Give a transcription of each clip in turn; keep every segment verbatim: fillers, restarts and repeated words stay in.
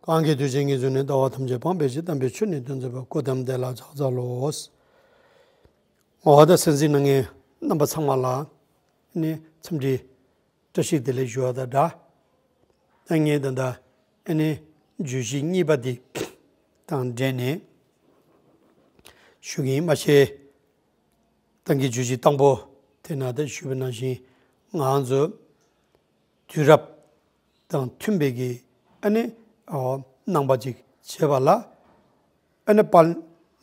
གང་གི་དུས་ཀྱི་ངེས་འབྱུང་ནི། ལྟ་བ་ཐམས་ཅད་སྤངས་པའི་ཕྱིར། དམ་པའི་ཆོས་ནི་སྟོན་མཛད་པ། སྐུ་དམ་བདེ་ལ་ཕྱག་འཚལ་ལོ། འོ་ད་གསན་གཟིགས་གནང་མཁན་རྣམ་པ་ཚང་མ་ལ་ནི་འཚམས་འདྲི་བཀྲ་ཤིས་བདེ་ལེགས་ཞུ་བ་དང་སྦྲགས། ད་ངས་ད་ལྟ་ཨ་ནི་བརྗོད་གཞི་གཉིས་པ་འདི་དང་འབྲེལ་ནས་ཞུ་གི་ཡིན། མ་ཤེས། ད་གིན་བརྗོད་གཞི་དང་པོ་དེ་ནང་ད་ཞུས་པ་ནང་བཞིན་ང་ཚོ་དུས་རབས་དང་མཐུན་པའི་གི་ཨ་ནི་ཨོ་ནང་པ་ཅིག་བྱེད་པ་ལ་ཨ་ནི་དཔལ་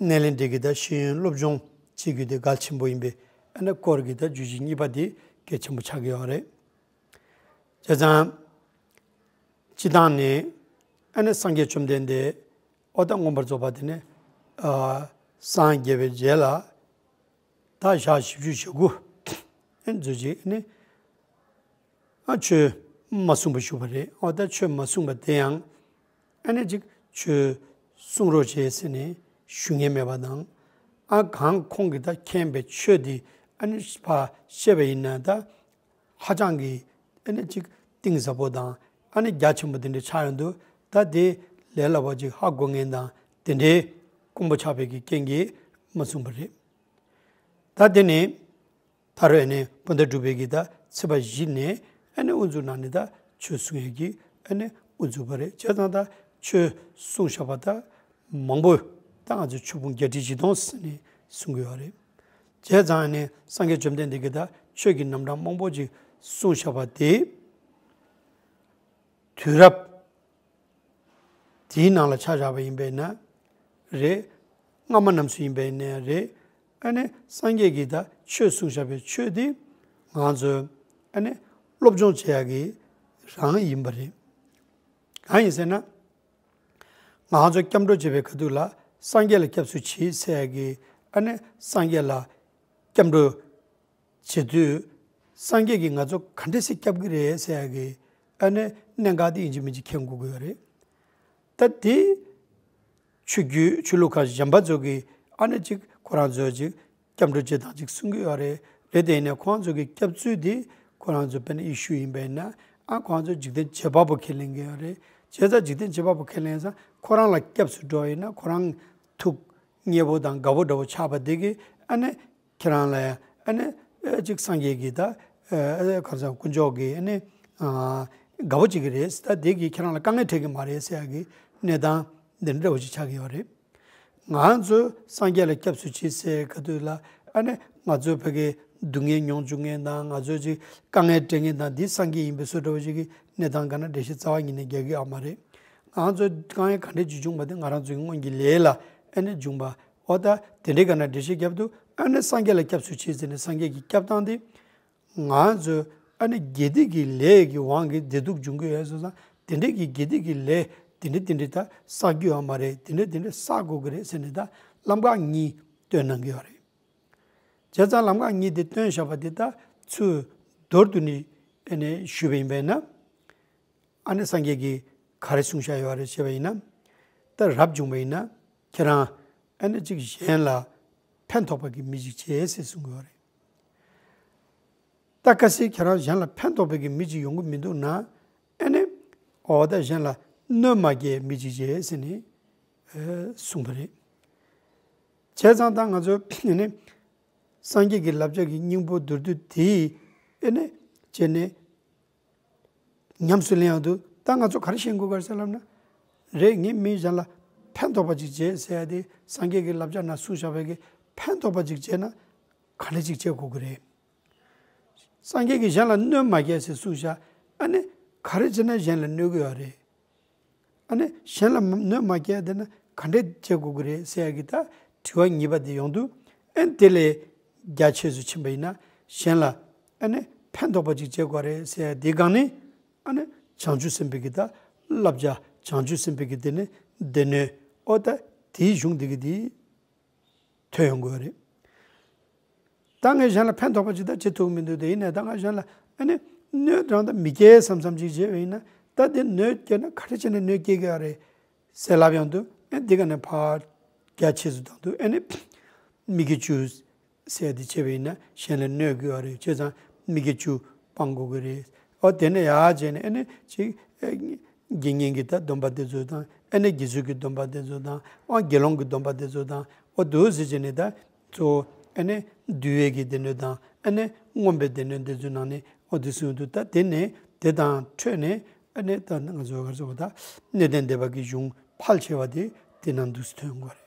སྣེ་ལེན་འདི་གི་ད་ཤེས་ཡོན་སློབ་སྦྱོང་བྱེད་རྒྱུ་དེ་གལ་ཆེན་པོ་ཡིན་པས། ཨ་ནི་སྐོར་གྱི་ད་བརྗོད་གཞི་གཉིས་པ་དེ་གལ་ཆེན་པོ་ཆགས་ཀྱི་ཡོད་རེད། བྱས་ཙང་སྤྱི་བཏང་ནས་ཨ་ནི་སངས་རྒྱས་བཅོམ་ལྡན་འདས་ཨོ་ད་མངོན་པར་རྫོགས་པ་དེ་ནས་ཨ་སངས་རྒྱས་པའི་རྗེས་ལ་ད་ཞག་བཞི་བཅུ་ཞེ་དགུ་ཨ་ནི་མཛོད་ཅིག་ཨ་ནི་ཨ་ཆོས་མ་གསུངས་པ་བཞུགས་པ་རེད། ཨོ་ད་ཆོས་མ་གསུངས་པ་དེ་ཡང་ཨ་ནི་ཅིག་ཆོས་གསུང་རོགས་བྱེད་ཟེར་ནས་ཞུ་མཁན་མེད་པ་དང་། ཨ་གང་ཁོང་གིས་ད་མཁྱེན་པའི་ཆོས་དེ་ཨ་ནི་ཕར་བཤད་པ་ཡིན་ན་ད་ཧ་ཅང་གི་ཨ་ནི་ཅིག་གཏིང་ཟབ་པོ་དང་ཨ་ནི་རྒྱ་ཆེན་པོ་དེ་འདྲ་ཆགས་ཡོང་དུས། ད་དེ་ལས་སླ་པོ་ཅིག་ཧ་གོ་མཁན་དང་དེ་འདྲའི་དཀོན་པོ་ཆགས་པའི་གི་རྐྱེན་གྱིས་མ་གསུངས་པ་རེད། ད་དེ་ནི་ད་རེས་ནི་བོད་ཟླ་དྲུག་པའི་གི་ད་ཚེས་པ་བཞི་ནས་ཨ་ནི་དབུ་འཛུགས་གནང་ནས་ད་ཆོས་གསུང་ཡས་ཀྱི་ཨ་ནི་དབུ་འཛུགས་པ་རེད། བྱས་ཙང་ད་ཆོས་གསུངས་བཞག་པ་ད་མང་པོ་ད་ང་ཚོས་ཆོས་ཕུང་བརྒྱད་ཁྲི་བཞི་སྟོང་ཟེར་ནས་གསུང་གི་ཡོད་རེད། བྱས་ཙང་ནི་སངས་རྒྱས་བཅོམ་ལྡན་འདས་ཀྱིས་ད་ཆོས་ཀྱི་རྣམ་གྲངས་མང་པོ་ཅིག་གསུངས་བཞག་པ་དེ་དུས་རབས་དེའི་ནང་ལ་ཆ་བཞག་པ་ཡིན་པས་ན་རེད། སྔ་མ་རྣམས་སུ་ཡིན་པས་ན་རེད། ཨ་ནི་སངས་རྒྱས་ཀྱིས་ད་ཆོས་གསུངས་བཞག་པའི་ཆོས་དེ་ང་ཚོས་ཨ་ནི་སློབ་སྦྱོང་བྱེད་ཡག་གི་རང་ཡིན་པ་རེད། གང་ཡིན་ཟེར་ན། ང་ཚོ་སྐྱབས་འགྲོ་བྱེད་པའི་ཁ་ཐུག་ལ་སངས་རྒྱས་ལ་སྐྱབས་སུ་མཆི་ཟེར་ཡག་གི་ཨ་ནི་སངས་རྒྱས་ལ་སྐྱབས་འགྲོ་བྱེད་དུས་སངས་རྒྱས་ཀྱིས་ང་ཚོ་ག་འདྲ་སེ་སྐྱབས་ཀྱི་རེད་ཟེར་ཡག་གི་ཨ་ནི་གནད་འགག་དེ་ཡིན་གཅིག་མིན་གཅིག་མཁྱེན་དགོས་ཀྱི་ཡོད་རེད། ད་དེ་ཆོས་བརྒྱུད་ཆོས་ལུགས་ཁག་གཞན་པ་ཚོ་གི་ཨ་ནི་གཅིག་ཁོ་རང་ཚོ་གཅིག་སྐྱབས་འགྲོ་བྱེད་སྟངས་གཅིག་གསུང་གི་ཡོད་རེད། རེད་དེ་ཡིན་ནའི་ཁོང་ཚོ་གི་སྐྱབས་ཚུལ་དེ་ཁོ་རང་ཚོ་དཔེར་ན་ཡེ་ཤུ་ཡིན་པས་ན་ཨ་ཁོང་ཚོ་འཇིག་རྟེན་བྱེད་པ་པོ་ཁས་ལེན་གྱི་ཡོད་རེད། བྱས་ཙང་འཇིག་རྟེན་བྱེད་པ་པོ་ཁས་ལེན་ཙང་ཁོ་རང་ལ་སྐྱབས་སུ་འགྲོ་བ་ཡིན་ན་ཁོ་རང་ཐུགས་མཉེས་པོ་དང་དགའ་པོ་འདྲ་པོ་ཆགས་པ་དེ་གི་ཨ་ནི་ཁྱེད་རང་ལ་ཡང་ཨ་ནི་ཨ་ཅིག་སངས་རྒྱས་ཀྱི་ད་ཨ་གང་ཟག་དཀོན་མཆོག་གི་ཨ་ནི་ཨ་དགའ་པོ་བྱེད་ཀྱི་རེད། ད་དེ་གིས་ཁྱེད་རང་ལ་དཀའ་ངལ་འཕྲད་ཀྱི་མ་རེད་ཟེར་ཡག་གི་གནས་སྟངས་འདི་འདྲ་འདྲ་པོ་ཅིག་ཆགས་ཀྱི་ཡོད་རེད། ང་ཚོས་སངས་རྒྱས་ལ་སྐྱབས་སུ་མཆི་ཟེར་ག་དུས་ལ་ཨ་ནི་ང་ཚོའི་ཕ་གི་སྡུག་བསྔལ་མྱོང་བཅུག་མཁན་དང་ང་ཚོའི་ཅིག་དཀའ་ངལ་སྤྲད་མཁན་དང་འདི་སངས་རྒྱས་ཡིན་པའི་བཟོ་འདྲ་པོ་ཅིག་གི་གནས་སྟངས་ག་ན་འགྲེལ་བཤད་རྩ་བ་ཉིད་ནས་རྒྱག་གི་ཡོད་མ་རེད། ང་ཚོ་དཀའ་ངལ་ག་འདྲས་ཅིག་བྱུང་བ་དེ་ང་རང་ཚོའི་སྔོན་གྱི་ལས་ལ་ཨ་ནི་བྱུང་བ། འོ་ད་དེ་འདྲའི་ག་ན་འགྲེལ་བཤད་རྒྱབ་དུས་ཨ་ནི་སངས་རྒྱས་ལ་སྐྱབས་སུ་མཆི་ཟེར་ནས་སངས་རྒྱས་ཀྱི་སྐྱབས་སྟངས་དེ། ང་ཚོས་ཨ་ནི་དགེ་སྡིག་གི་ལས་ཀྱི་དབང་གིས་བདེ་སྡུག་འབྱུང་གི་ཡོད་སོང་ཙང་དེ་འདྲས་ཀྱི་དགེ་སྡིག་གི་ལས་དེ་འདྲས་དེ་འདྲས་ད་བསགས་རྒྱུ་ཡོད་མ་རེད། དེ་འདྲས་དེ་འདྲས་བསགས་དགོས་ཀྱི་རེད་ཟེར་ནས་ད་ལམ་ཁ་གཉིས་སྟོན་གནང་གི་ཡོད་རེད། བྱས་ཙང་ལམ་ཁ་གཉིས་དེ་སྟོན་བཞག་པ་དེ་ད་ཚུར་མདོར་བསྡུས་ནས་ཨ་ནི་ཞུས་པ་ཡིན་པས་ན། ཨ་ནི་སངས་རྒྱས་ཀྱིས་ག་རེ་གསུངས་བཞག་ཡོད་རེད་ཞེས་པ་ཡིན་ན། ད་རབ་བྱུང་བ་ཡིན་ན་ཁྱེད་རང་ཨ་ནི་གཅིག་གཞན་ལ་ཕན་ཐོགས་པ་གི་མི་གཅིག་བྱེད་ཟེར་གསུང་གི་ཡོད་རེད། ད་གལ་སྲིད་ཁྱེད་རང་གཞན་ལ་ཕན་ཐོགས་པའི་གི་མི་གཅིག་ཡོང་གི་མི་འདུག་ན་ཨ་ནི་འོ་ད་གཞན་ལ་གནོད་མ་སྐྱེལ་མི་གཅིག་བྱེད་ཟེར་ནས་ཨ་གསུངས་པ་རེད། བྱས་ཙང་ད་ང་ཚོ་ཨ་ནི་སངས་རྒྱས་ཀྱི་བསླབ་བྱ་གི་སྙིང་པོ་མདོར་བསྡུས་དེ་ཨ་ནི་བྱས་ནས། ཉམས་སུ་ལེན་ཡག་འདུག་ད་ང་ཚོ་ག་རེ་ཤེས་དགོས་ག་རེ་ཟེར་ལབ་ན། རེད། ངས་མི་གཞན་ལ་ཕན་ཐོགས་པ་ཅིག་བྱེད་ཟེར་ཡ་དེ་སངས་རྒྱས་ཀྱི་བསླབ་བྱ་ན་གསུངས་བཞག་པའི་གི་ཕན་ཐོགས་པ་ཅིག་བྱེད་ན་ག་འདྲ་ཅིག་བྱེད་དགོས་ཀྱི་རེད། སངས་རྒྱས་ཀྱིས་གཞན་ལ་གནོད་མ་སྐྱེལ་ཟེར་གསུངས་བཞག་ཨ་ནི་ག་རེ་བྱས་ན་གཞན་ལ་གནོད་ཀྱི་ཡོད་རེད། ཨ་ནི་གཞན་ལ་གནོད་མ་སྐྱེལ་བསྡད་ན་ག་འདྲས་བྱེད་དགོས་ཀྱི་རེད་ཟེར་ཡ་གི་ད་དྲི་བ་གཉིས་པ་དེ་ཡོང་དུས་ཨ་ནི་དེ་ལས་རྒྱ་ཆེ་སུ་ཕྱིན་པ་ཡིན་ན་གཞན་ལ་ཨ་ནི་ཕན་ཐོགས་པ་ཅིག་བྱེད་དགོས་རེད་ཟེར་ཡ་དེའི་སྒང་ནས་ཨ་ནི་བྱང་ཆུབ་སེམས་དཔའི་གི་ད་བསླབ་བྱ་བྱང་ཆུབ་སེམས་དཔའི་གི་དེ་ནི་སྡེ་སྣོད་ཨོ་ད་དེའི་གཞུང་དེ་གི་དེ། ཐོན་ཡོང་དགོས་རེད། ད་ངས་གཞན་ལ་ཕན་ཐོགས་པ་ཅིག་ད་བྱེད་ཐུབ་མི་འདུག་དེ་ཡིན་ནའི་ད་ང་གཞན་ལ་ཨ་ནི་གནོད་རང་ད་མི་སྐྱེལ་བསམ་བསམ་ཅིག་བྱས་པ་ཡིན་ན་ད་དེ་གནོད་སྐྱེལ་ན་ག་རེ་བྱས་ནས་གནོད་སྐྱེལ་གི་ཡོད་རེད་ཟེར་ལབ་ཡོང་དུས་ཨ་འདི་ག་ནས་ཕར་རྒྱ་ཆེ་སུ་བཏང་དུས་ཨ་ནི་མི་དགེ་བཅུ་ཟེར་དེ་བྱས་པ་ཡིན་ན་གཞན་ལ་གནོད་གི་ཡོད་རེད། བྱས་ཙང་མི་དགེ་བཅུ་སྤང་དགོས་གི་རེད། ཨོ་དེ་ནས་ཡར་བྱས་ནས་ཨ་ནི་ཅིག་ཨ་ནི། དགེ་བསྙེན་གྱི་ད་སྡོམ་པ་དེ་ཚོ་དང་། ཨ་ནི་དགེ་ཚུལ་གྱི་སྡོམ་པ་དེ་ཚོ་དང་། ཨ་དགེ་སློང་གི་སྡོམ་པ་དེ་ཚོ་དང་། འོ་འདུག་ཟེར་བྱས་ནས་ད་གཙོ་བོ་ཨ་ནི་འདུལ་བའི་གི་སྡེ་སྣོད་དང་། ཨ་ནི་མངོན་པའི་སྡེ་སྣོད་དེ་ཚོའི་ནང་ནས་འོ་དེ་གསུངས་འདུག་ད་དེ་ནས་དེ་དང་འཕྲོས་ནས་ཨ་ནི་ད་ང་ཚོ་ག་རེ་ཟེར་དགོས། ད་གནས་བརྟན་སྡེ་པ་གི་གཞུང་ཕལ་ཆེ་བ་དེ་དེ་ནང་འདུག་སེ་ཐོན་དགོས་རེད།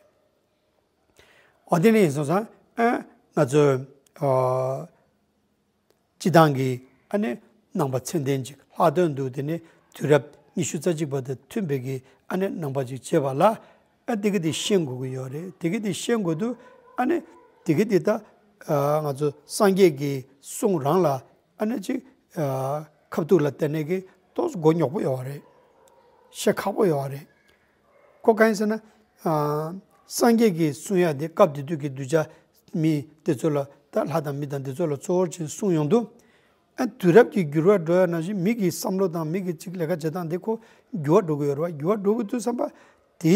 འོ་དེ་ནས་ཡིན་སོང་ཙང་ཨ་ང་ཚོ་ཨ་སྤྱི་བཏང་གི་ཨ་ནི་ནང་པ་ཚད་ལྡན་ཅིག་ལྷག་དོན་དུ་དེ་ནི་དུས་རབས་ཉི་ཤུ་རྩ་གཅིག་པ་དང་མཐུན་པའི་གི་ཨ་ནི་ནང་པ་ཅིག་བྱེད་པ་ལ་ཨ་དེ་གི་དེ་ཤེས་དགོས་ཀྱི་ཡོད་རེད། དེ་གི་དེ་ཤེས་དགོས་དུས་ཨ་ནི་དེ་གི་དེ་ད་ཨ་ང་ཚོ་སངས་རྒྱས་ཀྱི་གསུང་རང་ལ་ཨ་ནི་ཅིག་ཨ་ཁ་ཐུག་ལ་བལྟས་ནས་ཀྱི་ཏོག་ཙམ་མགོ་རྙོག་པོ་ཡོད་རེད། བཤད་ཁག་པོ་ཡོད་རེད། ཁོ་གང་ཡིན་ཟེར་ན། ཨ་སངས་རྒྱས་ཀྱི་གསུང་ཡ་དེ་སྐབས་དེ་དུས་ཀྱི་གདུལ་བྱ་མི་དེ་ཚོ་ལ། ད་ལྷ་དང་མི་དང་དེ་ཚོ་ལ་གཙོ་བོར་བྱས་གསུང་ཡོང་དུས། ཨ་དུས་རབས་ཀྱི་འགྱུར་བ་འགྲོ་ཡ་ནང་བཞིན་མི་གི་བསམ་བློ་དང་མི་གི་ཅིག་ལས་ཀ་བྱེད་སྟངས་དེ་ཁོ་འགྱུར་བ་འགྲོ་གི་ཡོད་རེད་བ། འགྱུར་བ་འགྲོ་གི་འདུག་བསམ་པ་དེ་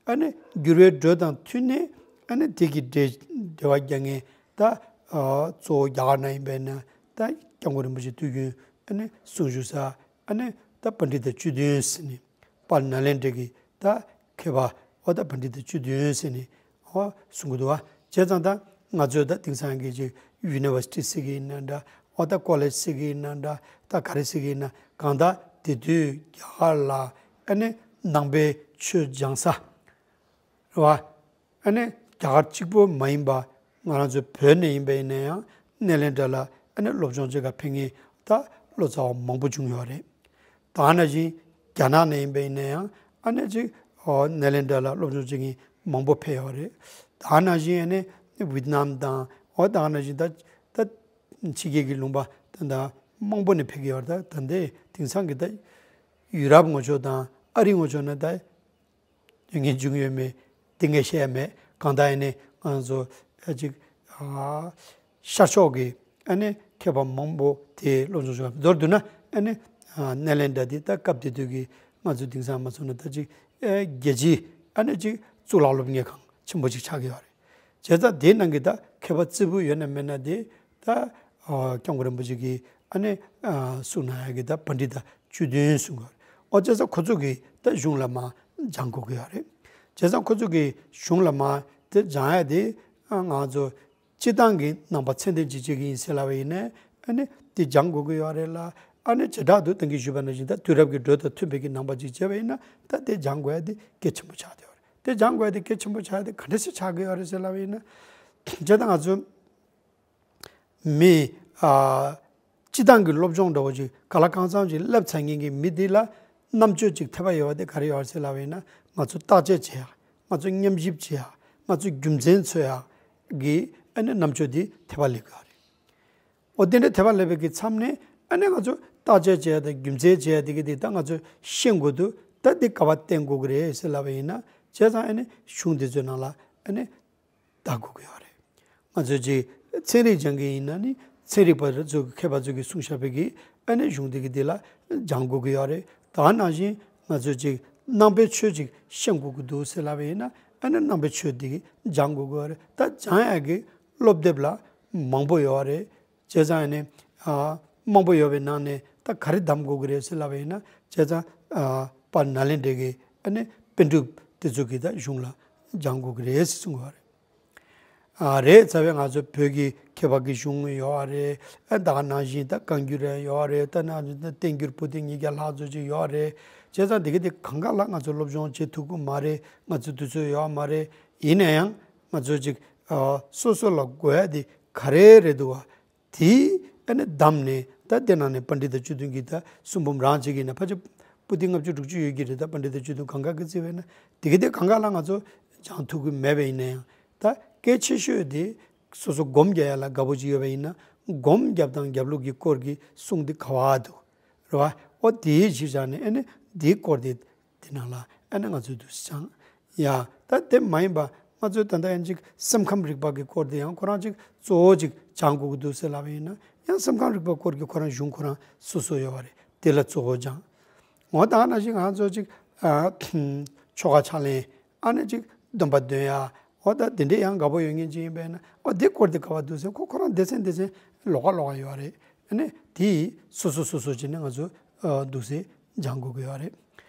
ཨ་ནི་འགྱུར་བའི་འགྲོས་དང་མཐུན་ནས་ཨ་ནི་དེ་གི་འབྲེལ་འབྲེལ་བ་རྒྱག་མཁན་ད་ཨ་གཙོ་བོ་རྒྱ་གར་ནང་ཡིན་པས་ན་ད་སྐྱབས་མགོན་རིན་པོ་ཆེ་དུས་རྒྱུན་ཨ་ནི་གསུང་བཞུགས་ས་ཨ་ནི་ད་པཎྜི་ཏ་བཅུ་བདུན་ཟེར་ནས་དཔལ་ནཱ་ལེནྡྲ་གི་ད་མཁས་པ་འོ་ད་པཎྜི་ཏ་བཅུ་བདུན་ཟེར་ནས་འོ་གསུང་གི་འདུག་བ། བྱས་ཙང་ད་ང་ཚོས་ད་དེང་སང་གི་ཅིག་ཡུ་ནི་ཝར་སི་ཊི་ཟེར་གི་ཡིན་ན་འདྲ། འོ་ད་ཀོ་ལེཇ་ཟེར་གི་ཡིན་ན་འདྲ། ད་ག་རེ་ཟེར་གི་ཡིན་ན། གང་ལྟར་དེ་དུས་རྒྱ་གར་ལ་ཨ་ནི་ནང་པའི་ཆོས་སྦྱང་ས་རེད་བ། ཨ་ནི་རྒྱ་གར་གཅིག་པོ་མ་ཡིན་པ་ང་རང་ཚོའི་བོད་ནས་ཡིན་པ་ཡིན་ན་ཡང་ནཱ་ལེནྡྲ་ལ་ཨ་ནི་སློབ་སྦྱོང་བྱེད་ག་ཕེབས་མཁན་ད་ལོ་ཙཱ་བ་མང་པོ་བྱུང་ཡོད་རེད། ད་ནང་བཞིན་རྒྱ་ནག་ནས་ཡིན་པ་ཡིན་ན་ཡང་ཨ་ནི་ཅིག་ཨོ་ནཱ་ལེནྡྲ་ལ་སློབ་སྦྱོང་བྱེད་མཁན་མང་པོ་ཕེབས་ཡོད་རེད། ད་ནང་བཞིན་ཨ་ནི་ཝི་ཏི་ནམ་དང་། ཨོ་ད་ནང་བཞིན་ད་ད་ཕྱི་རྒྱལ་གྱི་ལུང་པ་ད་ད་མང་པོ་ནས་ཕེབས་ཀྱི་ཡོད་རེད། ད་ད་ལྟའི་དེང་སང་གི་ད་ཡུ་རོབ་ངོས་ཕྱོགས་དང་ཨ་རི་ངོས་ཕྱོགས་ནས་ད་ཡོད་མཁན་བྱུང་ཡོད་མེད་དེ་ངས་བཤད་ཡ་མེད། གང་ལྟར་ཡིན་ནའི་ང་ཚོ་ཨ་ཅིག་ཨ་ཤར་ཕྱོགས་ཀྱི་ཨ་ནི་མཁས་པ་མང་པོ་དེ་སློབ་སྦྱོང་བྱུང་བ། མདོར་བསྡུ་ན་ཨ་ནི་ཨ་ནཱ་ལེནྡྲ་འདི་ད་སྐབས་དེ་དུས་ཀྱི་ང་ཚོ་དེང་སང་མ་སོང་ན་ད་ཅིག་ཨ་རྒྱལ་སྤྱིའི་ཨ་ནི་ཅིག་གཙུག་ལག་སློབ་གཉེར་ཁང་ཆེན་པོ་ཅིག་ཆགས་ཀྱི་ཡོད་རེད། བྱས་ཙང་དེའི་ནང་གི་ད་མཁས་པ་རྩེ་ཕུད་ཡོད་ན་མེད་ན་དེ་ད་ཨ་སྐྱབས་མགོན་རིན་པོ་ཆེ་གིས་ཨ་ནི་ཨ་གསུང་གནང་ཡ་གི་ད་པཎྜི་ཏ་བཅུ་བདུན་གསུང་གི་ཡོད་རེད། ཨོ་བྱས་ཙང་ཁོ་ཚོ་གིས་ད་གཞུང་ལ་མར་སྦྱང་དགོས་ཀྱི་ཡོད་རེད། བྱས་ཙང་ཁོ་ཚོ་གིས་གཞུང་ལ་མར་དེ་སྦྱང་ཡ་དེ་ཨ་ང་ཚོ་སྤྱིར་བཏང་གི་ནང་པ་ཚད་ལྡན་ཅིག་བྱེད་ཀྱི་ཡིན་ཟེར་ལབ་པ་ཡིན་ན་ཨ་ནི་དེ་སྦྱང་དགོས་ཀྱི་ཡོད་རེད་ལ། ཨ་ནི་བྱེ་བྲག་ཏུ་ད་གིན་ཞུས་པ་ནང་བཞིན་ད་དུས་རབས་ཀྱི་འགྲོས་དང་མཐུན་པའི་གི་ནང་པ་ཅིག་བྱས་པ་ཡིན་ན་ད་དེ་སྦྱང་དགོས་ཡ་དེ་གལ་ཆེན་པོ་ཆགས་བསྡད་ཡོད་རེད། དེ་སྦྱང་དགོས་ཡ་དེ་གལ་ཆེན་པོ་ཆགས་ཡ་དེ་ག་འདྲ་ཞིག་ཆགས་ཀྱི་ཡོད་རེད་ཟེར་ལབ་པ་ཡིན་ན། བྱས་ཙང་ང་ཚོ་མི་ཨ་སྤྱིར་བཏང་གི་སློབ་སྦྱོང་འདྲ་བོ་ཅིག་ག་ལ་གང་འཚམ་ཅིག་སླེབས་ཚར་མཁན་གྱི་མི་འདི་ལ་རྣམ་དཔྱོད་ཅིག་ཐེབས་པ་ཡོད་པ་དེ་ག་རེ་ཡོད་རེད་ཟེར་ལབ་པ་ཡིན་ན། ང་ཚོ་བརྟག་དཔྱད་བྱེད་ཡག་ང་ཚོ་ཉམས་ཞིབ་བྱེད་ཡག་ང་ཚོ་རྒྱུ་མཚན་འཚོལ་ཡག་གི་ཨ་ནི་རྣམ་དཔྱོད་འདི་ཐེབས་པ་སླེབས་ཀྱི་ཡོད་རེད། འོ་དེ་འདྲ་ཐེབས་པ་སླེབས་པའི་གི་མཚམས་ནས་ཨ་ནི་ང་ཚོ་བརྟག་དཔྱད་བྱེད་ཡག་དང་རྒྱུ་མཚན་བྱེད་ཡག་དེ་གི་དེ་ད་ང་ཚོ་ཤེས་དགོས་འདུག་ད་འདི་ག་པར་བརྟེན་དགོས་ཀྱི་རེད་ཟེར་ལབ་པ་ཡིན་ན། བྱས་ཙང་ཨ་ནི་གཞུང་འདི་ཚོའི་ནང་ལ་ཨ་ནི་བལྟ་དགོས་ཀྱི་ཡོད་རེད། ང་ཚོས་ཅིག་ཚན་རིག་སྦྱང་གི་ཡིན་ན་ནི་ཚན་རིག་པ་ཚོ་གི་མཁས་པ་ཚོ་གིས་གསུངས་བཞག་པའི་གི་ཨ་ནི་གཞུང་འདི་གི་འདི་ལ་སྦྱང་དགོས་ཀྱི་ཡོད་རེད། ད་ག་ནང་བཞིན་ང་ཚོས་ཅིག་ནང་པའི་ཆོས་ཅིག་ཤེས་དགོས་ཀྱི་འདུག་ཟེར་ལབ་པ་ཡིན་ན་ཨ་ནི་ནང་པའི་ཆོས་འདི་གི་སྦྱང་དགོས་ཀྱི་ཡོད་རེད། ད་སྦྱང་ཡག་གི་སློབ་དེབ་ལ་མང་པོ་ཡོད་རེད། བྱས་ཙང་ཨ་ནི་ཨ་མང་པོ་ཡོད་པའི་ནང་ནས་ད་ག་རེ་བདམས་དགོས་ཀྱི་རེད་ཟེར་ལབ་པ་ཡིན་ན། བྱས་ཙང་ཨ་དཔལ་ནཱ་ལེནྡྲའི་གི་ཨ་ནི་པཎ་གྲུབ་དེ་ཚོ་གི་ད་གཞུང་ལ་སྦྱང་དགོས་ཀྱི་རེད་ཟེར་གསུང་གི་ཡོད་རེད། ཨ་རེད། རྩ་བའི་ང་ཚོ་བོད་ཀྱི་མཁས་པ་གི་གཞུང་ཡོད་རེད། ཨ་ད་ག་ནང་བཞིན་ད་བཀའ་འགྱུར་ཡང་ཡོད་རེད། ད་ནང་བཞིན་ད་བསྟན་འགྱུར་པོ་ཏི་ཉིས་བརྒྱ་ལྷག་ཙམ་ཅིག་ཡོད་རེད། བྱས་ཙང་དེ་གི་དེ་གང་ག་ལ་ང་ཚོ་སློབ་སྦྱོང་བྱེད་ཐུབ་ཀྱི་མ་རེད། ང་ཚོ་དུས་ཚོད་ཡོད་མ་རེད། ཡིན་ན་ཡང་ང་ཚོ་ཅིག་ཨ་སོ་སོ་ལ་དགོས་ཡ་དེ་ག་རེ་རེད་འདུག་བ། དེ་ཨ་ནི་བདམས་ནས་ད་དེ་ནང་ནས་པཎྜི་ཏ་བཅུ་བདུན་གྱི་ད་གསུང་འབུམ་རང་གཅིག་གི་ན་ཕལ་ཆེར་པོ་ཏི་ལྔ་བཅུ་དྲུག་ཅུ་ཡོད་ཀྱི་རེད། ད་པཎྜི་ཏ་བཅུ་བདུན་གང་ག་གི་བརྩིས་པས་ན་དེ་གི་དེ་གང་ག་ལ་ང་ཚོ་སྦྱང་ཐུབ་ཀྱི་མེད་པ་ཡིན་ན་ཡང་ད་གལ་ཆེ་ཤོས་དེ་སོ་སོ་སྒོམ་རྒྱག་ཡ་ལ་དགའ་པོ་ཅིག་ཡོད་པ་ཡིན་ན་སྒོམ་རྒྱབ་དང་རྒྱབ་ལུགས་ཀྱི་སྐོར་གྱི་གསུང་དེ་ག་བ་འདུག་རེད་བ། ཨོ་དེའི་གཞི་བཞག་ནས་ཨ་ནི་དེའི་སྐོར་དེ་དེ་ནང་ལ་ཨ་ནི་ང་ཚོས་འདུག་སེ་སྦྱང་ཡ། ད་དེ་མ་ཡིན་པ་ང་ཚོས་ད་ལྟ་ཡང་ཅིག་སེམས་ཁམས་རིག་པ་གི་སྐོར་དེ་ཡང་ཁོ་རང་ཅིག་གཙོ་བོ་ཅིག་སྦྱང་དགོས་ཀྱི་འདུག་ཟེར་ལབ་པ་ཡིན་ན་ཡང་སེམས་ཁམས་རིག་པ་སྐོར་གྱི་ཁོ་རང་གཞུང་ཁོ་རང་སོ་སོ་ཡོད་པ་རེད། དེ་ལ་གཙོ་བོ་སྦྱང་། འོ་ད་ནང་བཞིན་ང་ཚོ་ཅིག་ཨ་ཆོ་ག་ཕྱག་ལེན་ཨ་ནི་ཅིག་སྡོམ་པ་འདོན་ཡ། འོ་ད་དེ་འདྲའི་ཡང་དགའ་པོ་ཡོད་མཁན་ཅིག་ཡིན་པས་ན་འོ་དེ་སྐོར་དེ་ག་བ་འདུག་ཟེར་ཁོ་ཁོ་རང་སྡེ་ཚན་སྡེ་ཚན་ལོགས་ཀ་ལོགས་ཀ་ཡོད་པ་རེད། ཨ་ནི་དེ་སོ་སོ་སོ་སོ་བྱས་ནས་ང་ཚོ་ཨ་འདུག་སེ་སྦྱང་དགོས་ཀྱི་ཡོད་རེད།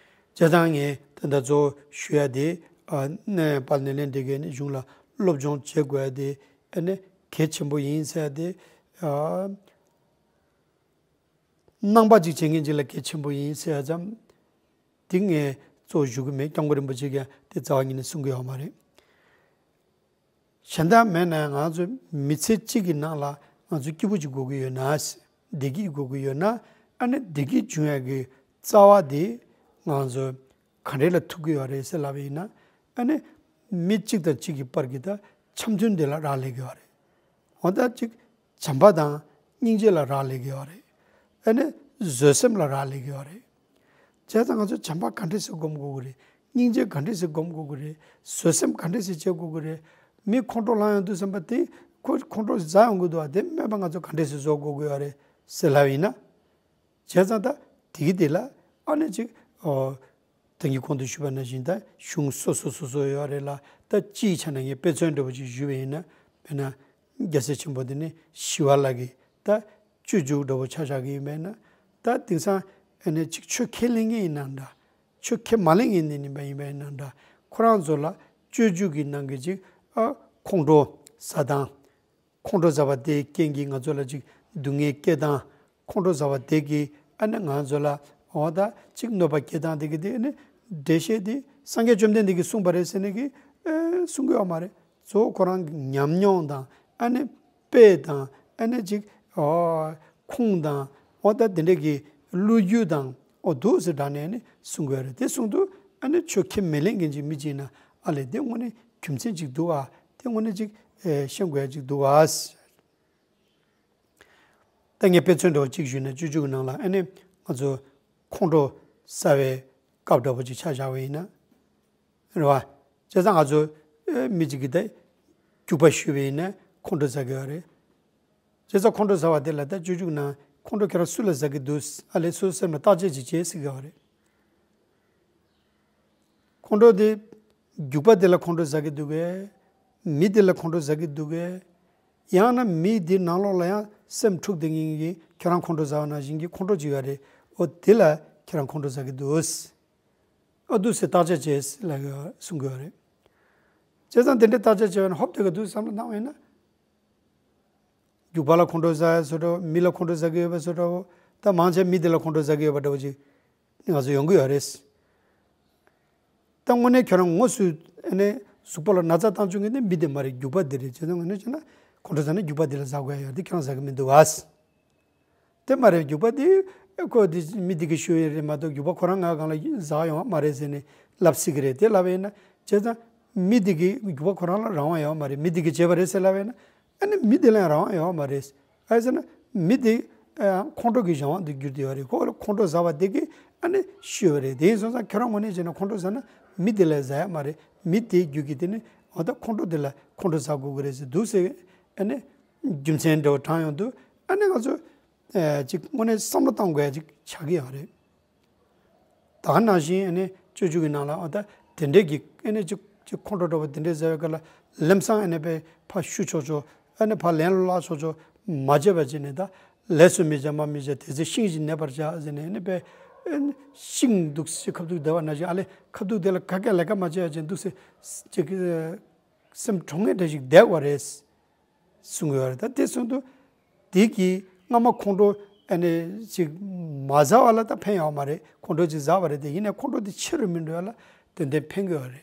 བྱས་ཙང་ངས་ད་ལྟ་གཙོ་བོ་ཞུ་ཡ་དེ་ཨ་ནས་དཔལ་ནས་ལེན་འདི་གའི་ནི་གཞུང་ལ་སློབ་སྦྱོང་བྱེད་དགོས་ཡ་དེ་ཨ་ནི་གལ་ཆེན་པོ་ཡིན་ཟེར་ཡ་དེ། ཨ་ནང་པ་ཅིག་བྱེད་མཁན་ཅིག་ལ་གལ་ཆེན་པོ་ཡིན་ཟེར་ཡ་ཙམ་དེ་ངས་གཙོ་བོ་ཞུ་གི་མེད། སྐྱབས་མགོན་རིན་པོ་ཆེ་གིས་དེ་རྩ་བ་ཉིད་ནས་གསུང་གི་ཡོད་མ་རེད། གཞན་དག་མེད་ན་ང་ཚོ་མི་ཚེ་གཅིག་གི་ནང་ལ་ང་ཚོ་སྐྱིད་པོ་ཅིག་དགོས་ཀྱི་ཡོད་ན། བདེ་སྐྱིད་དགོས་ཀྱི་ཡོད་ན། ཨ་ནི་བདེ་སྐྱིད་འབྱུང་ཡ་གི་རྩ་བ་དེ་ང་ཚོ་ག་འདྲས་ལ་ཐུག་གི་ཡོད་རེད་ཟེར་ལབ་པ་ཡིན་ན། ཨ་ནི་མི་གཅིག་དང་གཅིག་གི་བར་གྱི་ད་འཆམ་མཐུན་དེ་ལ་རག་ལས་ཀྱི་ཡོད་རེད། འོ་ད་ཅིག་བྱམས་པ་དང་སྙིང་རྗེ་ལ་རག་ལས་ཀྱི་ཡོད་རེད། ཨ་ནི་བཟོད་སེམས་ལ་རག་ལས་ཀྱི་ཡོད་རེད། བྱས་ཙང་ང་ཚོས་བྱམས་པ་ག་འདྲས་སེ་སྒོམ་དགོས་ཀྱི་རེད། སྙིང་རྗེ་ག་འདྲས་སེ་སྒོམ་དགོས་ཀྱི་རེད། བཟོད་སེམས་ག་འདྲས་སེ་བྱེད་དགོས་ཀྱི་རེད། མི་ཁོང་ཁྲོ་ལངས་ཡོང་དུས་ཙམ་པ་དེ་ཁོ་ཁོང་ཁྲོ་ཟ་ཡོང་གི་འདུག་བ། དེ་མེད་པ་ང་ཚོ་ག་འདྲས་སེ་བཟོ་དགོས་ཀྱི་ཡོད་རེད་ཟེར་ལབ་ཡིན་ན། བྱས་ཙང་ད་དེ་གི་དེ་ལ་ཨ་ནི་ཅིག་ཨོ། ད་གིན་གོང་དུ་ཞུས་པ་ནང་བཞིན་ད་གཞུང་སོ་སོ་སོ་སོ་ཡོད་རེད་ལ། ད་སྤྱིའི་ཆ་ནས་ངས་དཔེ་མཚོན་འདྲ་པོ་ཅིག་ཞུས་པ་ཡིན་ན། དཔེར་ན་རྒྱལ་སྲས་ཆེན་པོ་དེ་ནི་ཞི་བ་ལྷ་གིས་ད་སྤྱོད་འཇུག་འདྲ་པོ་ཆ་བཞག་གི་ཡིན་པས་ན། ད་དེང་སང་ཨ་ནི་ཅིག་ཆོས་ཁས་ལེན་མཁན་ཡིན་ན་འདྲ། ཆོས་ཁས་མ་ལེན་མཁན་དེ་ཡིན་པ་ཡིན་པས་ན་འདྲ། ཁོ་རང་ཚོ་ལ་སྤྱོད་འཇུག་གི་ནང་གི་ཅིག་ཨ་ཁོང་ཁྲོ་ཟ་སྟངས། ཁོང་ཁྲོ་ཟ་བ་དེའི་རྐྱེན་གྱིས་ང་ཚོ་ལ་ཅིག་སྡུག་བསྔལ་སྐྱེ་སྟངས། ཁོང་ཁྲོ་ཟ་བ་དེ་གིས་ཨ་ནི་ང་ཚོ་ལ་འོ་ད་ཅིག་གནོད་པ་སྐྱེ་སྟངས་དེ་གི་དེ་ཨ་ནི་འགྲེལ་བཤད་དེ་སངས་རྒྱས་བཅོམ་ལྡན་འདས་ཀྱིས་གསུངས་པ་རེད་ཟེར་ནས་གི་ཨེ་གསུང་གི་ཡོད་མ་རེད། གཙོ་བོ་ཁོ་རང་གི་ཉམས་མྱོང་དང་ཨ་ནི་དཔེ་དང་ཨ་ནི་ཅིག་ཨོ་ཁུངས་དང་འོ་ད་དེ་འདྲས་ཀྱི་ལོ་རྒྱུས་དང་འོ་འདུག་ཟེར་དྲ་ནས་ཨ་ནི་གསུང་གི་ཡོད་རེད། དེ་གསུང་དུས་ཨ་ནི་ཆོས་ཁས་མི་ལེན་མཁན་ཅིག་མི་ཅིག་ཡིན་ན་ཨ་ལས་དེ་དངོས་གནས་རྒྱུ་མཚན་ཅིག་འདུག་ཨ། དེ་དངོས་གནས་ཅིག་ཨེ་ཤེས་དགོས་ཡ་ཅིག་འདུག་ཨ། ད་ངས་དཔེ་མཚོན་འདྲ་བོ་གཅིག་ཞུས་ན། སྤྱོད་འཇུག་གི་ནང་ལ་ཨ་ནི་ང་ཚོ་ཁོང་ཁྲོ་ཟ་བའི་སྐབས་འདྲ་བོ་ཅིག་ཆ་བཞག་པ་ཡིན་ན་རེད་བ། བྱས་ཙང་ང་ཚོ་ཨེ་མི་གཅིག་གིས་ད་རྒྱུག་པ་གཞུས་པ་ཡིན་ན་ཁོང་ཁྲོ་ཟ་གི་ཡོད་རེད། བྱས་ཙང་ཁོང་ཁྲོ་ཟ་བ་དེ་ལ་ད་སྤྱོད་འཇུག་ནང་ཁོང་ཁྲོ་ཁྱེད་རང་སུ་ལ་ཟ་གི་འདུག་ཨ་ལས་སོ་སོའི་སེམས་ལ་བརྟག་དཔྱད་ཅིག་བྱེད་ཟེར་གི་ཡོད་རེད། ཁོང་ཁྲོ་དེ་རྒྱུག་པ་དེ་ལ་ཁོང་ཁྲོ་ཟ་གི་འདུག་གས། མི་དེ་ལ་ཁོང་ཁྲོ་ཟ་གི་འདུག་གས། ཡང་ན་མི་དེ་ནང་ལོགས་ལ་ཡང་སེམས་འཁྲུག་བསྡད་མཁན་གྱི་ཁྱོད་རང་ཁོང་ཁྲོ་ཟ་བ་ནང་བཞིན་གྱི་ཁོང་ཁྲོ་ཅིག་ཡོད་རེད། འོ་དེ་ལ་ཁྱོད་རང་ཁོང་ཁྲོ་ཟ་གི་འདུག་ཨ་འདུག་ཟེར་བརྟག་དཔྱད་བྱེད་ལབ་གསུང་གི་ཡོད་རེད། བྱས་ཙང་དེ་འདྲའི་བརྟག་དཔྱད་བྱས་པ་ན་ཧོབ་དེ་ག་འདུག་བསམ་བློ་བཏང་བ་ཡིན་ན། རྒྱུག་པ་ལ་ཁོང་ཁྲོ་ཟ་ཡ་བཟོ་འདྲ་བོ། མི་ལ་ཁོང་ཁྲོ་ཟ་གི་ཡོད་པ་བཟོ་འདྲ་བོ། ད་མང་ཆེ་མི་དེ་ལ་ཁོང་ཁྲོ་ཟ་གི་ཡོད་པ་འདྲ་བོ་ཅིག་ང་ཚོ་ཡོང་གི་ཡོད་རེད། ད་དངོས་གནས་ཁྱོད་རང་ངོ་སུ་ཨ་ནི་གཟུགས་པོ་ལ་ན་ཚ་བཏང་བཅུག་མཁན་དེ་མི་དེ་མ་རེད། རྒྱུག་པ་དེ་རེད། བྱས་ཙང་དངོས་གནས་བྱས་ན་ཁོང་ཁྲོ་ཟ་ན་རྒྱུག་པ་དེ་ལ་ཟ་དགོས་ཡ་ཡོད་དེ་ཁྱོད་རང་ཟ་གི་མི་འདུག་ཨ། དེ་མ་རེད། རྒྱུག་པ་དེ་ཁོ་དེ་མི་དེ་གིས་གཞུས་ཡོད་རེད་མ་གཏོགས་རྒྱུག་པ་ཁོ་རང་ང་སྒང་ལ་ཟ་ཡོང་བ་མ་རེད་ཟེར་ནས་ལབ་སྲིད་ཀྱི་རེད། དེ་ལབ་པ་ཡིན་ན་བྱས་ཙང་མི་དེ་གིས་རྒྱུག་པ་ཁོ་རང་ལ་རང་དབང་ཡོད་མ་རེད། མི་དེ་གིས་བྱས་པ་རེད་ཟེར་ལབ་པ་ཡིན་ན། ཨ་ནི་མི་དེ་ལ་ཡང་རང་དབང་ཡོད་མ་རེད། ག་རེ་ཟེར་ན་མི་དེ་ཨ་ཁོང་ཁྲོ་གི་གཞན་དབང་དུ་གྱུར་ཏེ་ཡོད་རེད། ཁོ་ཁོང་ཁྲོ་ཟ་བ་དེ་གིས་ཨ་ནི་གཞུས་པ་རེད། དེ་ཡིན་སོང་ཙང་ཁྱོད་རང་ངོས་ནས་བྱས་ན་ཁོང་ཁྲོ་ཟ་ན་མི་དེ་ལ་ཟ་ཡ་མ་རེད། མི་དེའི་རྒྱུད་ཀྱི་དེ་ནི་འོ་ད་ཁོང་ཁྲོ་དེ་ལ་ཁོང་ཁྲོ་ཟ་དགོས་ཀྱི་རེད་ཟེར་འདུག་ཟེར། ཨ་ནི་རྒྱུ་མཚན་འདྲ་བོ་དྲངས་ཡོང་དུས་ཨ་ནི་ང་ཚོ་ཨ་ཅིག་དངོས་གནས་བསམ་བློ་གཏོང་དགོས་ཡ་ཅིག་ཆགས་ཀྱི་ཡོད་རེད། ད་ག་ནང་བཞིན་ཨ་ནི་སྤྱོད་འཇུག་གི་ནང་ལ་འོ་ད་དེ་འདྲས་ཀྱི་ཨ་ནི་ཅིག་ཅིག་ཁོང་ཁྲོ་འདྲ་བོ་དེ་འདྲས་ཟ་བའི་སྐབས་ལ་ལམ་སང་ཨ་ནི་ཕར་ཕར་གཞུ་ཆོག་ཆོག་ཨ་ནི་ཕར་ལན་ལ་བརླག་ཆོག་ཆོག་མ་བྱས་པ་བྱས་ནས། ད་ལས་སུ་མི་བྱ་མ་མི་བྱ་དེ་ཚེ་ཤིང་བཞིན་གནས་པར་བྱ་ཟེར་ནས་ཨ་ནི་ཕར་ཨ་ནི་ཤིང་འདུག་སེ་ཁ་ཐུག་བསྡད་པ་ནང་བཞིན། ཨ་ལས་ཁ་ཐུག་དེ་ལ་ག་གེ་ལས་ཀ་མ་བྱས་པ་བྱས་འདུག་སེ་ཅིག་སེམས་གྲོངས་མཁན་འདྲ་ཞིག་བསྡད་པ་རེད། གསུང་གི་ཡོད་རེད། ད་དེ་གསུང་དུས་དེ་གིས་སྔ་མ་ཁོང་ཁྲོ་ཨ་ནི་ཅིག་མ་ཟ་བ་ལ་ད་ཕན་ཡོད་མ་རེད། ཁོང་ཁྲོ་ཅིག་ཟ་བ་རེད། དེ་ཡིན་ནའི་ཁོང་ཁྲོ་དེ་ཆེ་རུ་མི་འགྲོ་ཡ་ལ་ཏན་ཏན་ཕན་གི་ཡོད་རེད།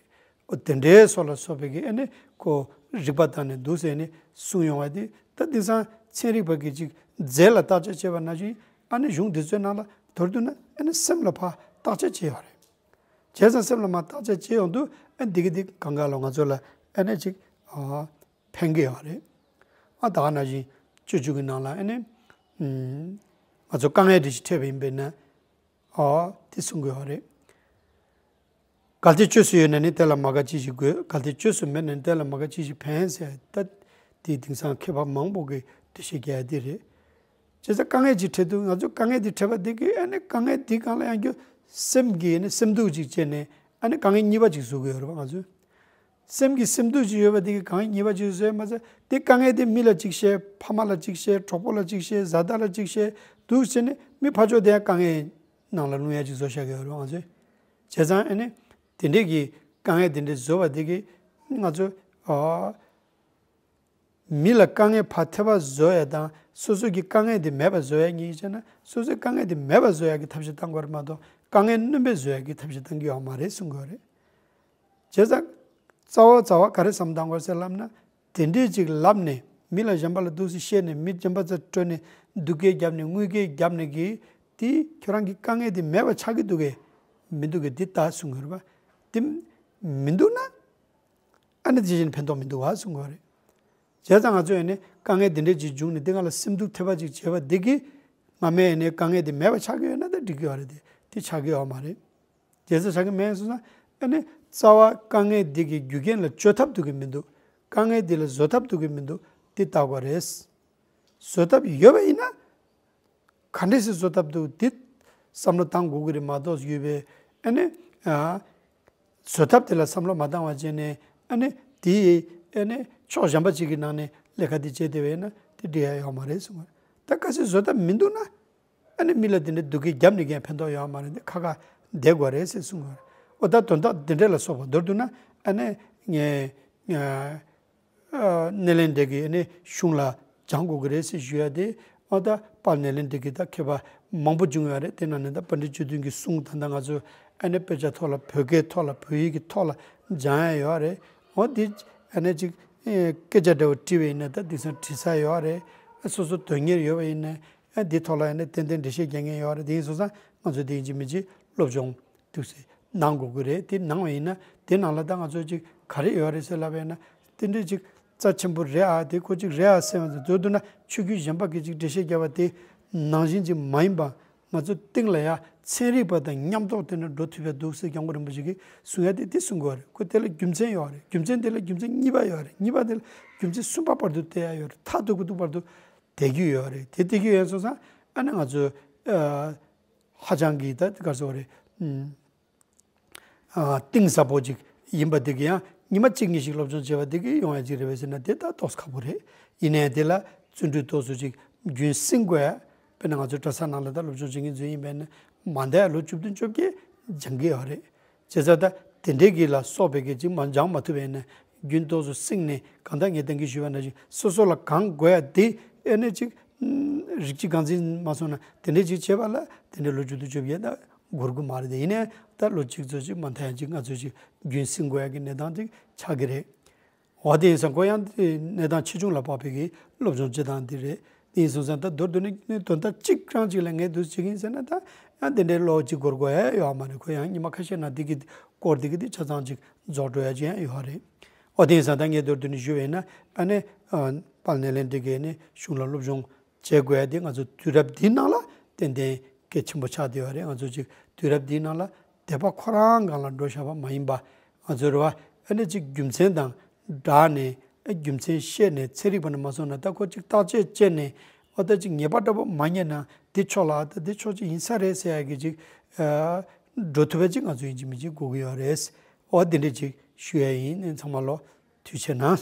འོ་དེ་འདྲའི་སོགས་ལ་སོགས་པའི་གི་ཨ་ནི་ཁོ་རིག་པ་བཏང་ནས་འདུག་ཟེར་ནས་གསུང་ཡོང་བ་དེ། ད་དེང་སང་ཚན་རིག་པ་གིས་ཅིག་རྫས་ལ་བརྟག་དཔྱད་བྱས་པ་ནང་བཞིན་ཨ་ནི་གཞུང་འདི་ཚོའི་ནང་ལ་མདོར་བསྡུས་ན་ཨ་ནི་སེམས་ལ་ཕར་བརྟག་དཔྱད་བྱས་ཡོད་རེད། བྱས་ཙང་སེམས་ལ་མར་བརྟག་དཔྱད་བྱས་ཡོང་དུས་ཨ་འདི་གི་འདི་གང་ག་ལ་ང་ཚོ་ལ་ཨ་ནི་ཅིག་ཨ། ཕན་གྱི་ཡོད་རེད། ཨ་ད་ག་ནང་བཞིན་སྤྱོད་འཇུག་གི་ནང་ལ་ཨ་ནི་ཨུམ་ང་ཚོ་དཀའ་ངལ་འདི་ཞིག་འཕྲད་པ་ཡིན་པས་ན། ཨོ་དེ་གསུང་གི་ཡོད་རེད། གལ་ཏེ་བཅོས་སུ་ཡོད་ན་ནི་དེ་ལ་མ་དགའ་ཅི་ཞིག་དགོས། གལ་ཏེ་བཅོས་སུ་མེད་ན་ནི་དེ་ལ་མ་དགའ་ཅི་ཞིག་ཕན་ཟེར། ད་དེ་དེང་སང་མཁས་པ་མང་པོ་གིས་འགྲེལ་བཤད་རྒྱག་ཡ་དེ་རེད། བྱས་ཙང་དཀའ་ངལ་ཅིག་འཕྲད་དུས་ང་ཚོ་དཀའ་ངལ་དེ་འཕྲད་པ་དེ་གིས་ཨ་ནི་དཀའ་ངལ་དེ་སྒང་ལ་ཡང་རྒྱུ་སེམས་ཀྱིས་ཨ་ནི་སེམས་སྡུག་ཅིག་བྱས་ནས་ཨ་ནི་དཀའ་ངལ་གཉིས་པ་ཅིག་བཟོ་གི་ཡོད་རེད་པ། ང་ཚོས་སེམས་ཀྱི་སེམས་སྡུག་ཅིག་ཡོད་པ་དེ་གིས་དཀའ་ངལ་གཉིས་པ་ཅིག་བཟོས་མ་ཟད། དེ་དཀའ་ངལ་དེ་མི་ལ་ཅིག་བཤད། ཕ་མ་ལ་ཅིག་བཤད། གྲོགས་པོ་ལ་ཅིག་བཤད། བཟའ་ཟླ་ལ་ཅིག་བཤད། འདུག་བྱས་ནས་མི་ཕར་ཕྱོགས་དེ་ཡང་དཀའ་ངལ་ནང་ལ་ལྷུང་ཡ་ཅིག་བཟོ་བཞག་གི་ཡོད་རེད་པ། ང་ཚོས་ བྱས་ཙང་ཨ་ནི་དེ་འདྲས་ཀྱི་དཀའ་ངལ་དེ་འདྲས་བཟོ་བ་དེ་གིས་ང་ཚོ་ཨ་མི་ལ་དཀའ་ངལ་ཕར་ཐེབས་པ་བཟོ་ཡ་དང་སོ་སོ་གི་དཀའ་ངལ་དེ་མེད་པ་བཟོ་ཡ་གཉིས་བྱས་ན། སོ་སོའི་དཀའ་ངལ་དེ་མེད་པ་བཟོ་ཡ་གི་ཐབས་ཤེས་བཏང་དགོས་རེད་མ་གཏོགས་དཀའ་ངལ་སྣོན་པ་བཟོ་ཡ་གི་ཐབས་ཤེས་བཏང་གི་ཡོད་མ་རེད་གསུང་གི་ཡོད་རེད། བྱས་ཙང་རྩ་བ་རྩ་བ་ག་རེ་བསམ་བཏང་དགོས་ཟེར་ལབ་ན། དེ་འདྲས་ཅིག་ལབ་ནས་མི་ལ་གཞན་པ་ལ་འདུག་སེ་བཤད་ནས་མི་གཞན་པ་རྩར་སྤྲོད་ནས་སྡུག་སྐད་བརྒྱབ་ནས་དངུལ་སྐད་བརྒྱབ་ནས་གི་དེ་ཁྱོད་རང་གི་དཀའ་ངལ་དེ་མེད་པ་ཆགས་ཀྱི་འདུག་གས། མི་འདུག་གས། འདི་ལྟ་གསུང་གི་རེད་པ། དེ་མི་འདུག་ན་ཨ་ནི་དེ་བཞིན་ཕན་ཐོགས་མི་འདུག་བ་གསུང་གི་རེད། བྱས་ཙང་ང་ཚོས་ཨ་ནི་དཀའ་ངལ་འདི་འདྲས་ཅིག་བྱུང་ནས་དེ་སྒང་ལ་སེམས་སྡུག་ཐེབས་པ་ཅིག་བྱས་པ་འདི་གིས་སྔ་མའི་ཨ་ནི་དཀའ་ངལ་དེ་མེད་པ་ཆགས་ཀྱི་ཡོད་ན་ད་འགྲིག་གི་ཡོད་རེད་དེ། དེ་ཆགས་ཀྱི་ཡོད་མ་རེད། རྒྱལ་ས་ཆགས་ཀྱི་མེད་སོང་ཙང་ཨ་ནི་རྩ་བ་དཀའ་ངལ་འདི་གི་རྒྱུ་རྐྱེན་ལ་བཅོས་ཐབས་འདུག་གི་མི་འདུག་དཀའ་ངལ་འདི་ལ་བཟོ་ཐབས་འདུག་གི་མི་འདུག་འདི་བལྟ་དགོས་རེད། བཟོ་ཐབས་ཡོད་པ་ཡིན་ན་ག་འདྲས་སེ་བཟོ་ཐབས་འདུག་འདི་བསམ་བློ་བཏང་དགོས་ཀྱི་རེད་མ་གཏོགས་ཡོད་པའི་ཨ་ནི་ཨ་བཟོ་ཐབས་དེ་ལ་བསམ་བློ་མ་བཏང་བ་བྱས་ནས་ཨ་ནི་དེ་ཨ་ནི་ཕྱོགས་གཞན་པ་ཅིག་གི་ནང་ནས་ལས་ཀ་འདི་བྱས་བསྡད་པ་ཡིན་ན་དེ་འགྲིག་ཡ་ཡོད་མ་རེད་གསུངས་པ་རེད། ད་གལ་སྲིད་བཟོ་ཐབས་མི་འདུག་ན། ཨ་ནི་མི་ལ་དེ་འདྲའི་སྡུག་སྐད་བརྒྱབ་ནས་ཀྱང་ཕན་ཐོགས་ཡོད་མ་རེད་དེ། ཁ་ཁ་བསྡད་དགོས་རེད་ཟེར་གསུངས་པ་རེད། འོ་ད་དོན་དག་འདི་འདྲ་ལ་སོགས་པ་མདོར་བསྡུ་ན་ཨ་ནི་ངས་ཨ་སྣེ་ལེན་འདི་གིས་ཨ་ནི་གཞུང་ལ་སྦྱང་དགོས་ཀྱི་རེད་ཟེར་ཞུ་ཡ་དེ། འོ་ད་དཔལ་སྣེ་ལེན་འདི་གིས་ད་མཁས་པ་མང་པོ་བྱུང་ཡོད་རེད། དེ་ནང་ནས་ད་པཎྜི་ཏ་ཆོས་དོན་གྱི་གསུང་ད་ལྟ་ང་ཚོ་ཨ་ནི་དཔེ་ཆ་ཐོག་ལ་བོད་སྐད་ཐོག་ལ་བོད་ཡིག་གི་ཐོག་ལ་སྦྱང་ཡ་ཡོད་རེད། འོ་འདི་ཨ་ནི་ཅིག་ཨེ་སྐད་ཆ་འདྲ་བོ་དྲིས་པ་ཡིན་ན་ད་དེང་སང་དྲི་ས་ཡོད་རེད། སོ་སོ་དོན་གཉེར་ཡོད་པ་ཡིན་ན། ཨ་འདི་ཐོག་ལ་ཡང་ནས་ཏན་ཏན་འགྲེལ་བཤད་རྒྱག་མཁན་ཡོད་རེད། དེ་ཡིན་སོང་ཙང་ང་ཚོ་དེ་ཡིན་གཅིག་མིན་གཅིག་སློབ་སྦྱོང་ཐུགས་སེ་གནང་དགོས་ཀྱི་རེད། དེ་གནང་བ་ཡིན་ན་དེ་ནང་ལ་ད་ང་ཚོ་ཅིག་ག་རེ་ཡོད་རེད་ཟེར་ལབ་པ་ཡིན་ན། དེ་འདྲའི་ཅིག་རྩ་ཆེན་པོ་རེད་ཨ། དེ་ཁོ་ཅིག་རེད་ཨ་ཟེར་བ་དང་མདོར་བསྡུ་ན་ཆོས་བརྒྱུད་གཞན་པ་གིས་ཅིག་འགྲེལ་བཤད་རྒྱབ་པ་དེ་ནང་བཞིན་ཅིག་མ་ཡིན་པ། ང་ཚོ་སྟེང་ལ་ཡ་ཚན་རིག་པ་དང་མཉམ་ཐོག་དེ་འདྲ་འགྲོ་ཐུབ་ཡ་འདུག་ཟེར་སྐྱབས་མགོན་རིན་པོ་ཆེ་གིས་གསུང་ཡ་དེ་དེ་གསུང་གི་ཡོད་རེད། ཁོ་དེ་ལ་རྒྱུ་མཚན་ཡོད་རེད། རྒྱུ་མཚན་དེ་ལ་རྒྱུ་མཚན་གཉིས་པ་ཡོད་རེད། གཉིས་པ་དེ་ལ་རྒྱུ་མཚན་གསུམ་པ་བར་དུ་བལྟ་ཡ་ཡོད་རེད། མཐའ་ཐུག་གི་ཐུག་བར་དུ་བསྡད་རྒྱུ་ཡོད་རེད། དེ་བསྡད་རྒྱུ་ཡོད་སོང་ཙང་ཨ་ནི་ང་ཚོ་ཨ་ཧ་ཅང་གི་ད་ག་རེ་ཟེར་དགོས་རེད། ཨ་གཏིང་ཟབ་པོ་ཅིག་ཡིན་པ་དེ་གི་ཡང་ཉི་མ་གཅིག་གཉིས་ཤིག་སློབ་སྦྱོང་བྱས་པ་དེ་གི་ཡོང་ཡ་ཅིག་རེད་པས་ཟེར་ན་དེ་ད་ཏོག་ཙམ་ཁག་པོ་རེད། ཡིན་ནའི་དེ་ལ་བརྩོན་འགྲུས་ཏོག་ཙམ་ཅིག་རྒྱུན་བསྲིང་དགོས་ཡ། དཔེར་ན་ང་ཚོ་གྲྭ་ས་ནང་ལ་ད་སློབ་སྦྱོང་བྱེད་མཁན་ཚོ་ཡིན་པས་ན་མ་མཐའ་ལོ་བཅུ་བདུན་བཅོ་བརྒྱད་སྦྱང་གི་ཡོད་རེད། བྱས་ཙང་ད་དེ་འདྲའི་གི་ལ་སོགས་པའི་གི་ཅིག་མ་སྦྱང་མ་ཐུབ་པས་ན་རྒྱུན་ཏོག་ཙམ་བསྲིངས་ནས་གང་ལྟར་ངས་ད་གིན་ཞུས་པ་ནང་བཞིན་སོ་སོ་ལ་གང་དགོས་ཡ་དེ་ཨེ་ནས་ཅིག་རིགས་གཅིག་རྐང་འཛིན་མ་སོང་ན་དེ་འདྲའི་ཅིག་བྱས་པ་ལ་དེ་འདྲའི་ལོ་བཅུ་བདུན་བཅོ་བརྒྱད་ད་འགོར་གི་མ་རེད་དེ། ཡིན་ནའི་ད་ལོ་གཅིག་ཙམ་ཅིག་མ་མཐའ་ཡང་ཅིག་ང་ཚོས་ཅིག་རྒྱུན་བསྲིང་དགོས་ཡ་གི་གནས་སྟངས་ཅིག་ཆགས་ཀྱི་རེད། འོ་དེ་ཡིན་ཙང་ཁོ་ཡང་དེ་གནས་སྟངས་ཆེ་ཆུང་ལ་དཔག་པའི་གི་སློབ་སྦྱོང་བྱེད་སྟངས་དེ་རེད། དེ་ཡིན་སོང་ཙང་ད་མདོར་བསྡུ་ནས་དོན་དག་གཅིག་རང་གཅིག་ལ་ངས་འདུག་བྱེད་ཀྱི་ཡིན་ཟེར་ན་ད་ཡང་དེ་འདྲའི་ལོ་གཅིག་འགོར་དགོས་ཡ་ཡོད་མ་རེད། ཁོ་ཡང་ཉི་མ་ཁ་ཤས་ནང་དེ་གི་སྐོར་དེ་གི་དེ་ཆ་ཚང་ཅིག་རྫོགས་འགྲོ་ཡ་ཅིག་ཡང་ཡོད་རེད། འོ་དེ་ཡིན་ཙང་ད་ངས་མདོར་བསྡུ་ནས་ཞུ་བ་ཡིན་ན་ཨ་ནི་དཔལ་སྣེ་ལེན་འདི་གས་ནི་གཞུང་ལ་སློབ་སྦྱོང་བྱེད་དགོས་ཡ་དེ་ང་ཚོ་དུས་རབས་འདིའི་ནང་ལ་ཏན་ཏན་གལ་ཆེན་པོ་ཆགས་བསྡད་ཡོད་རེད། ང་ཚོ་ཅིག་དུས་རབས་འདིའི་ནང་ལ་དད་པ་ཁོ་རང་སྒང་ལ་འགྲོ་བཞག་པ་མ་ཡིན་པ། ང་ཚོ་རེད་བ། ཨ་ནི་ཅིག་རྒྱུ་མཚན་དང་སྦྲགས་ནས་ཨ་རྒྱུ་མཚན་བཤད་ནས་ཚན་རིག་པ་ནས་མ་སོང་ན་ད་ཁོ་ཅིག་བརྟག་དཔྱད་བྱས་ནས་འོ་ད་ཅིག་ངེས་པ་འདྲ་པོ་མ་རྙེད་ན་འདི་ཕྱོགས་ལ་ད་འདི་ཕྱོགས་ཅིག་ཡིན་ས་རེད་ཟེར་ཡ་གི་ཅིག་ཨ་འགྲོ་ཐུབ་པ་ཅིག་ང་ཚོ་ཡིན་གཅིག་མིན་གཅིག་དགོས་ཀྱི་ཡོད་རེད། འོ་འདི་འདྲ་ཅིག་ཞུ་ཡ་ཡིན། ཚང་མ་ལོ་ཐུགས་རྗེ་གནང་།